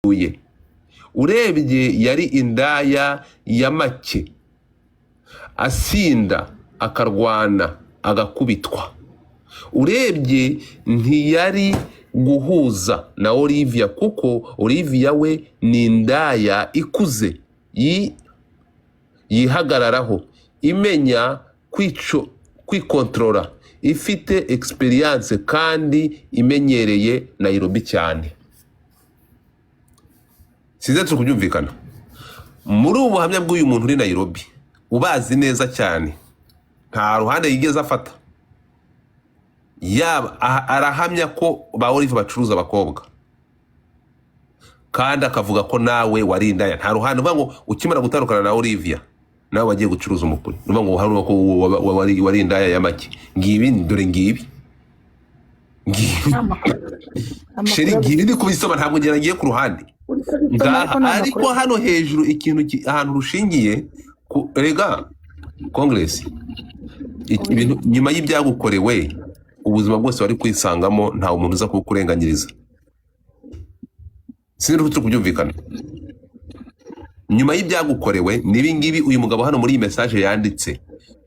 Huye. Urebye yari indaya ya make, asinda, akarwana, agakubitwa. Urebye ntiyari guhuza na Olivia, kuko Olivia we ni indaya ikuze, yihagararaho, imenya kwikontorora, ifite experience kandi imenyereye Nairobi cyane. Sinzi turi kubyumvikana. Muri ubu buhamya bw'uyu muntu uri Nairobi, ubazi neza cyane, nta ruhande yigeze afata, yaba arahamya ko ba Olive bacuruza abakobwa, kandi akavuga ko nawe wari indaya. Nta ruhande uvuga ngo ukimara gutandukana na Olivia nawe wagiye gucuruza umukuri, uvuga ngo hari ko wari indaya ya make. Ngibi, dore ngibi ngibi. Amakuru Chéri, ngibi ndi kubisoma, ntabwo ngira ngiye ku ruhande. Uri kubisoma, ngaha ariko ni ariko amakuru. Hano hejuru ikintu ahantu rushingiye ku rega Congress, ibintu nyuma y'ibyagukorewe, ubuzima bwose wari kwisangamo, nta umuntu uza kukurenganyiriza. Sinzi turi kubyumvikana. Nyuma y'ibyagukorewe n'ibi ngibi, uyu mugabo hano muri iyi message yanditse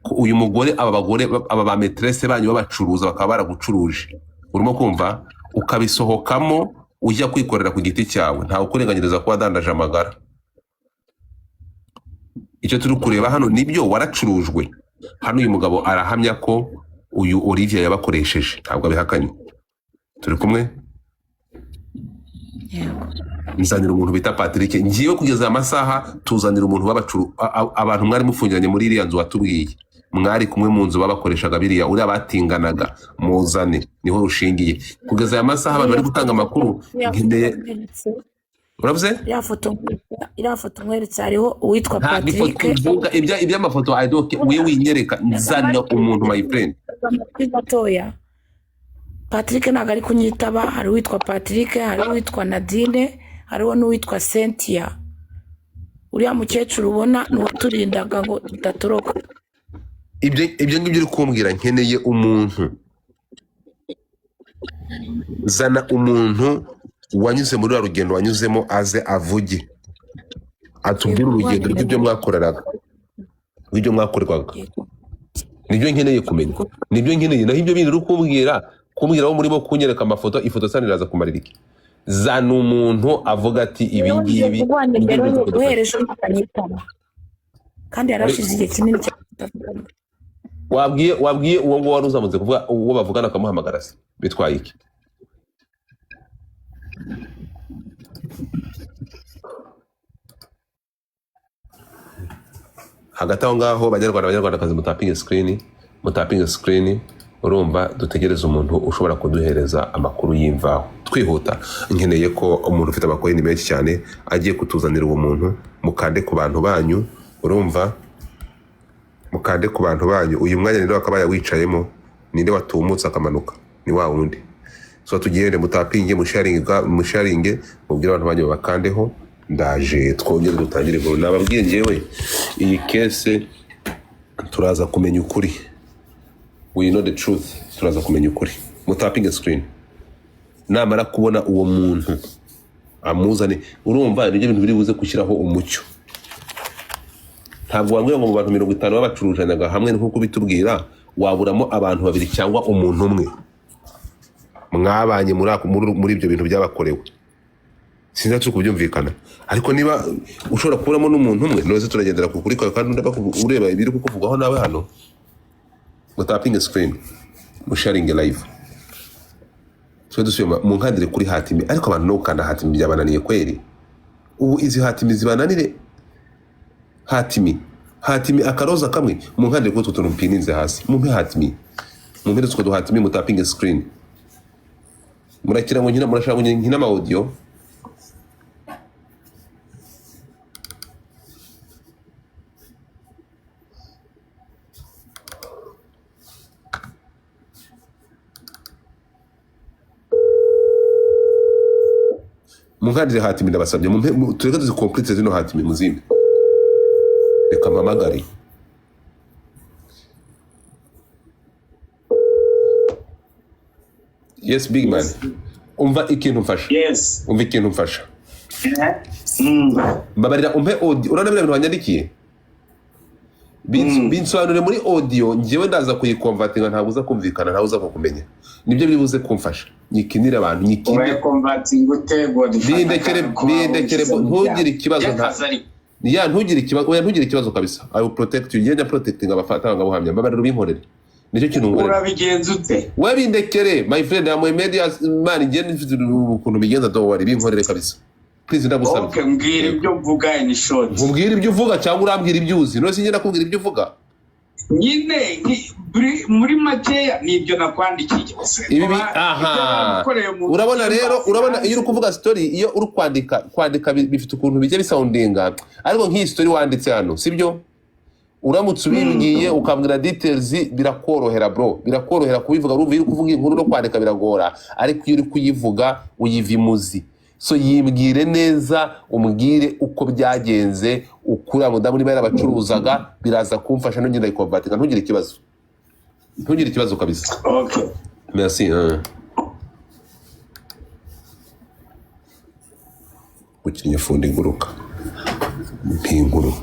ko uyu mugore, aba bagore, aba ba maîtresse banyu babacuruza, bakaba baragucuruje, urimo kumva, ukabisohokamo ujya kwikorera ku giti cyawe, ntawe ukurenganyiriza kuba wadandaje amagara. Icyo turi kureba hano, nibyo waracurujwe. Hano uyu mugabo arahamya ko uyu Olivia yabakoresheje, ntabwo abihakanye. Turi kumwe? Yego. Nzanira umuntu bita Patrick. Ngiwe kugeza aya masaha, tuzanira umuntu babacuru, abantu mwari mufungiranye muri iriya nzu, watubwiye mwari kumwe mu nzu babakoreshaga biriya, uriya batinganaga, muzane, niho rushingiye. Kugeza aya masaha abantu bari gutanga amakuru. Iriya foto Nkeneye nkweretse, uravuze? Iriya foto nkweretse hariho uwitwa Ntabwo ifoto Patrick. mvuga iby'amafoto, I don't care. We winyereka, nzana umuntu, my friend. Amatwi gatoya. Patrick ntabwo ari kunyitaba. Hari uwitwa Patrick, hari uwitwa Nadine, hariho n'uwitwa Cynthia. Uriya mukecuru ubona ni uwaturindaga ngo tudatoroka. Ibyo ngibyo uri kumbwira, nkeneye umuntu. Zana umuntu wanyuze muri ruriya rugendo wanyuzemo, aze avuge, atubwire urugendo rw'ibyo mwakoreraga, rw'ibyo mwakorerwaga. Nibyo nkeneye kumenya, nibyo nkeneye. Naho ibyo bindi uri kumbwira aho murimo kunyereka amafoto, ifoto sani iraza kumarira iki? Zana umuntu avuga ati ibi Rero ngiye ngibi kuguha nibyo nimero ye biza kudufasha. Guhera ejo ntakanyitaba, kandi yarashize igihe kinini cyane tutavugana. Wabwiye uwo nguwo wari uzamutse kuvuga, uwo bavugana, akamuhamagara se bitwaye iki? Hagati aho ngaho, banyarwanda, banyarwandakazi, mutapinge screen, mutapinge screen. Urumva, dutegereze umuntu ushobora kuduhereza amakuru y'imvaho twihuta. Nkeneye ko umuntu ufite amakoyini menshi cyane agiye kutuzanira uwo muntu. Mukande ku bantu banyu, urumva, mukande ku bantu banyu. Uyu mwanya ninde wakabaye wicayemo? Ninde watumutse akamanuka? Ni wa wundi. So tugende, mutapinge, musharinge, mubwire abantu banyu babakandeho. Ndaje twongere dutangire inkuru. Nababwiye ngewe, iyi case turaza kumenya ukuri. We know the truth, turaza kumenya ukuri. Mutapinge screen. Namara kubona uwo muntu amuzane. Urumva, nibyo bintu biri buze gushyiraho umucyo. Ntabwo wambwira ngo mu bantu 50 babacuruzanyaga hamwe nk'uko bitubwira, waburamo abantu babiri cyangwa umuntu umwe mwabanye muri ibyo bintu byabakorewe. Sinzi turi kubyumvikana. Ariko niba ushobora kuburamo n'umuntu umwe, none se turagendera ku kuri kwawe kandi ureba ibiri kukuvugwaho nawe hano? Mutapinge screen, musharinge live. Twe dusubiye mu nkandire kuri heart me. Ariko abantu no gukanda heart me byabananiye kweri. Ubu izi heart me zibananire? Heart me, heart me, akaroza kamwe. Mu nkandire kuri utwo tuntu mpininze hasi, mumpe heart me, mumpe utwo du heart me, mutapinge screen. Murakira ngo nkina, murashaka ngo nkina ama audio. Munkandire heart me, ndabasabye. Mumpe tureke tuzikomplete zino heart me muzimpe. Reka mpamagare. Yes, big man, umva ikintu mfasha. Yes. Umva ikintu mfasha. Mbabarira umpe audio. Urabona biriya bintu wanyandikiye? Binsobanure muri audio, njyewe ndaza kuyiconvertinga, ntabwo uza kumvikana, ntabwo uza kukumenya. Nibyo biri buze kumfasha. Nyikinire abantu, nyikine. Urayiconvertinga ute, Godfather? Bindekere, Kuba bindekere, wishyize mu ntugire byaha ikibazo nta by'akazi ariko. Ya, ntugire ikibazo, oya, ntugire ikibazo kabisa. I will protect you. Ngenda protecting abatangabuhamya. Mbabarira ubinkorere. Nicyo kintu nkorera. Urabigenza ute? We bindekere, my friend, I'm a media man, ngende mfite ukuntu bigenza, don't worry, binkorere kabisa. Please, ndagusabye. Okay, mbwira ibyo mvuga in short. Nkubwire ibyo uvuga cyangwa urambwira ibyo uzi? None sinjye nakubwira ibyo uvuga? Nyine muri makeya ni ibyo nakwandikiye. Ibi Kuba aha ibyo bagukoreye mu Urabona rero, inbox urabona iyo uri hanze. kuvuga story, iyo uri kwandika, kwandika bifite ukuntu bijya bisoundinga, ariko nk'iyi story wanditse hano, sibyo? Uramutse ubimbwiye ukambwira details, birakorohera bro, birakorohera kubivuga. Urumva, iyo uri kuvuga inkuru no kwandika biragora, ariko iyo uri kuyivuga uyiva imuzi. So yimbwire neza, umbwire uko byagenze, ukuri mudamu niba yarabacuruzaga, biraza kumfasha nongera ndayiconvertinga. Ntugire ikibazo, ntugire ikibazo kabisa. Okay. Merci. Gukinnye fundi iguruka mpinkuru.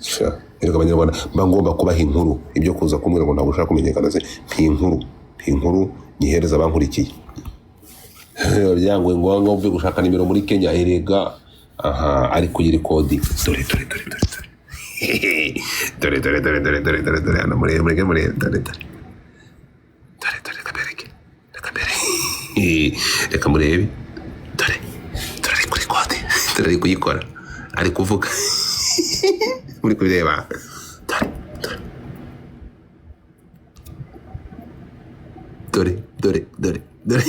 Sha, erega abanyarwanda mba ngomba kubaha inkuru. Ibyo kuza kumbwira ngo ntabwo ushaka kumenyekana se, mpinkuru, mpinkuru nyihereza abankurikiye. Byangwe ngo ngo mve gushaka nimero muri Kenya. Erega aha ari kuyirecordinga. Dore, dore, dore, dore, dore, dore, dore, dore, dore, dore, dore hano, murebe, murebe, murebe, dore, dore, dore, dore, reka mbereke, reka mbereke, reka murebe. Dore, dore ari kuri record, dore ari kuyikora, ari kuvuga, muri kubireba. Dore, dore, dore, dore, dore, dore.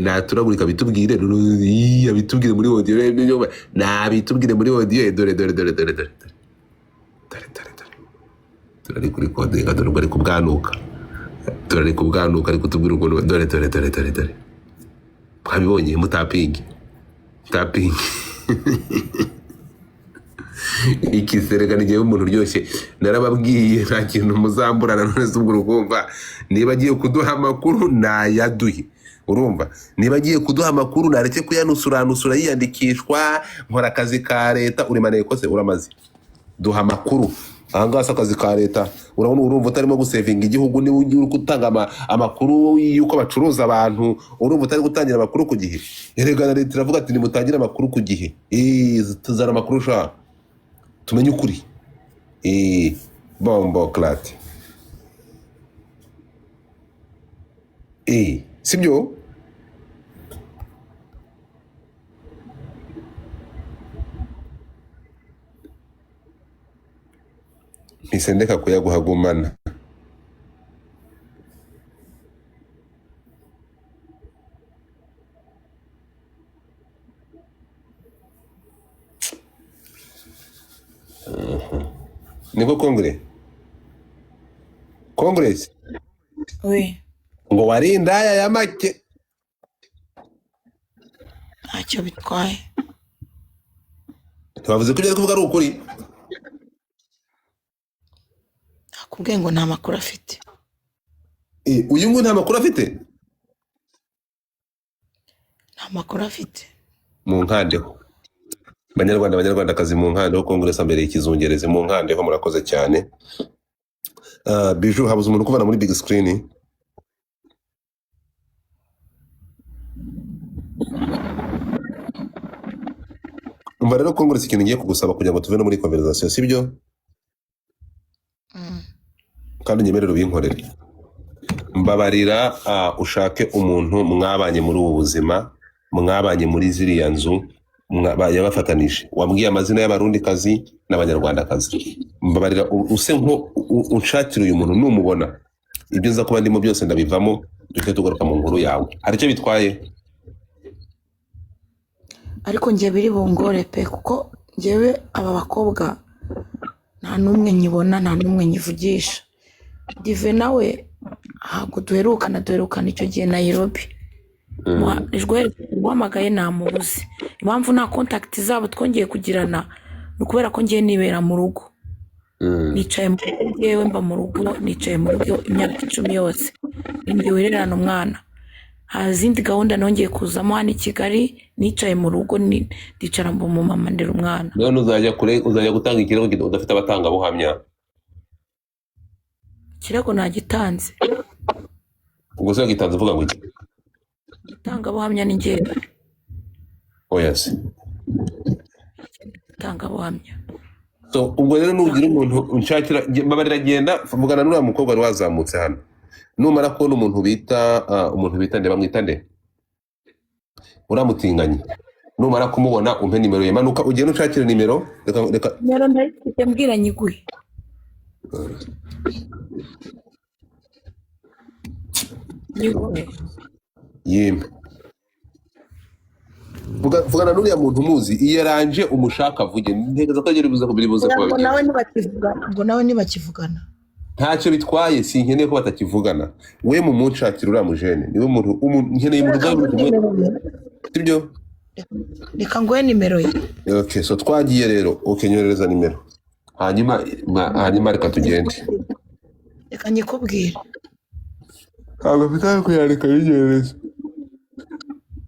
Naturagurika bitubwire, abitubwire muri audio, nabitubwire muri audio. Dore, dore, dore, dore, dore, dore, dore, dore, dore, dore ari kuri recordinga. Dore ubwo ari kubwanuka, dore ari kubwanuka, ari kutubwira ukuntu. Dore, dore, dore, dore, dore, mwabibonye? Mutapinge, mutapinge iki sereka ni umuntu uryoshye. Narababwiye, nta kintu muzamburana. None se ubwo urukumva, niba agiye kuduha amakuru nayaduhe. Urumva, niba agiye kuduha amakuru nareke kuyanusuranusura yiyandikishwa. Nkora akazi ka leta, uri maneko se? Uramaze duha amakuru ahangaha si akazi ka leta? Urabona, urumva utarimo gusavinga igihugu niba ugiye uri gutanga amakuru y'uko bacuruza abantu? Urumva utari gutangira amakuru ku gihe? Erega na leta iravuga ati nimutangire amakuru ku gihe. Tuzana amakuru ushaka tumenye ukuri. Bombo clate. Sibyo? Mpise ndeka kuyaguhagumana. Niko kongere kongeresi. We. Ngo wari indaya ya make. Ntacyo bitwaye. Ntibavuze ko ibyo ari kuvuga ari ukuri? Nakubwiye ngo nta makuru afite. Uyu nguyu nta makuru afite? Nta makuru afite. Mu nkandeho, banyarwanda, banyarwandakazi, mu nkandeho. Kongeresi mbere y'ikizungerezi, mu nkandeho. Murakoze cyane. Biju, habuze umuntu ukuvana muri big screen. Umva rero kongeresi, ikintu ngiye kugusaba kugira ngo tuve no muri conversation, sibyo? Kandi unyemerere ubinkorere. Mbabarira, ushake umuntu mwabanye muri ubu buzima, mwabanye muri ziriya nzu, yabafatanije. Wambwiye amazina y'abarundikazi n'abanyarwandakazi. Mbabarira use nko unshakira uyu muntu. Numubona, ibyo nza kuba ndimo byose ndabivamo, duhite tugaruka mu nkuru yawe. Hari icyo bitwaye? Ariko njye biri bungore pe, kuko njyewe aba bakobwa nta n'umwe nkibona, nta n'umwe nkivugisha. Dive nawe ntabwo duherukana, duherukana icyo gihe Nairobi. Guhamagaye namubuze. Impamvu nta contact zabo twongeye kugirana ni ukubera ko ngiye nibera mu rugo. Nicaye mu rugo, njyewe mba mu rugo, nicaye mu rugo imyaka 10 yose, ninjye wirerana umwana. Nta zindi gahunda nongeye kuzamo hano i Kigali. Nicaye mu rugo, ndicara mba umumama, ndera umwana. None uzajya kure, uzajya gutanga ikirego udafite abatangabuhamya? Ikirego nagitanze. Ubwo se wagitanze uvuga ngo iki? Itangabuhamya ni njyewe. Oya se. Itangabuhamya. So ubwo rero nugira umuntu unshakira, mbabarira, genda vugana n'uriya mukobwa wari wazamutse hano. Numara kubona umuntu bita umuntu bita nde, bamwita nde, uramutinganye, numara kumubona umpe nimero ye. Manuka ugende unshakire nimero. Reka, reka. Nimero ndayifite, mbwira nyiguhe. Nyiguhe. Yemwe, vugana n'uriya muntu umuzi, iyaranje umushaka avuge. Ntekereza ko agira buze biri buze kuba Ubwo bigeze. nawe ntibakivugana, ubwo nawe ntibakivugana. Ntacyo bitwaye, sinkeneye ko batakivugana. We mumunshakira uriya mujene, niwe muntu nkeneye umuntu Reka ubwawe nguhe kumwe nimero ye. Sibyo? Reka nguhe nimero ye. Okay, so twagiye rero. Okay, nyoherereza nimero, hanyuma hanyuma reka tugende. Reka nyikubwire. Ntabwo mfite aho kuyandika, yinyoherereza.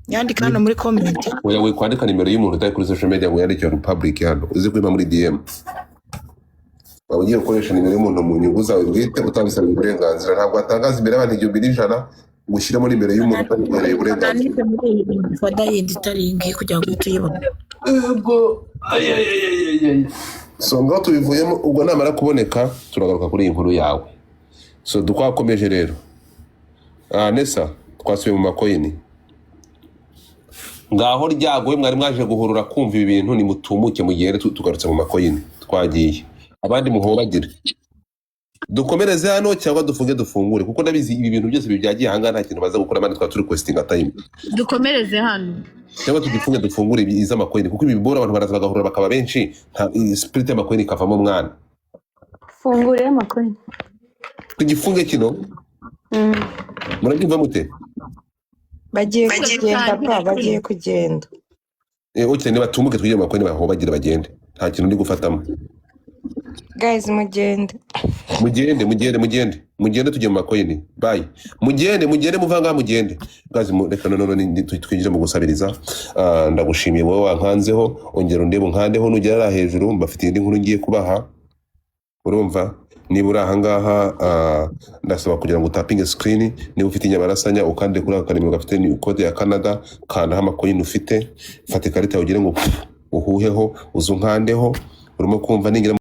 Nyandika hano muri comment. Oya, we kwandika nimero y'umuntu utari kuri social media ngo yandike on public hano, uzi kwima muri DM. Waba ugiye gukoresha nimero y'umuntu mu nyungu zawe bwite utabisabye uburenganzira. Ntabwo watangaza imbere y'abantu 1001 ngo ushyiremo nimero y'umuntu utabikwereye uburenganzira. Nanditse muri iyi folder yindi itari iyi ngiyi kugira ngo uhite uyibona. Ubwo so ngaho tubivuyemo. Ubwo namara kuboneka turagaruka kuri iyi nkuru yawe. So twakomeje rero. Nesa, twasubiye mu makoyini. Ngaho ryagowe, mwari mwaje guhurura kumva ibi bintu, nimutumuke mugende. Tugarutse mu makoyini, twagiye. Abandi muhobagire. Dukomereze hano cyangwa dufunge dufungure? Kuko ndabizi ibi bintu byose bibyagiye ahangaha nta kintu baza gukora abandi twaba turi wastinga time. Dukomereze hano. Cyangwa tugifunge dufungure iz'amakoyini? Kuko ibi bibora abantu baraza bagahurura bakaba benshi, nta spirit y'amakoyini ikavamo mwana. Fungure amakoini. Tugifunge kino? Murabyumva mute? Bagiye kugenda pa, bagiye kugenda. Okay, nibatumuke twigire mu makoyini, bahobagire bagende, nta kintu ndi gufatamo. Guys, mugende. Mugende, mugende, mugende, mugende, tujye mu makoyini. Bye, mugende, mugende, muva ngaha mugende. Guys, reka none twinjire mu gusabiriza. Ndagushimiye wowe wankanzeho, ongera undebe unkandeho nugera hariya hejuru. Mbafitiye indi nkuru ngiye kubaha. Urumva, niba uri ahangaha, ndasaba kugira ngo utapinge screen. Niba ufite inyabarasanya, ukande kuri aka kanimero gafite ni kode ya Canada, kandaho amakoyini ufite, fata ikarita yawe ugire ngo pfu, uhuheho, uze unkandeho. Urimo kumva ningira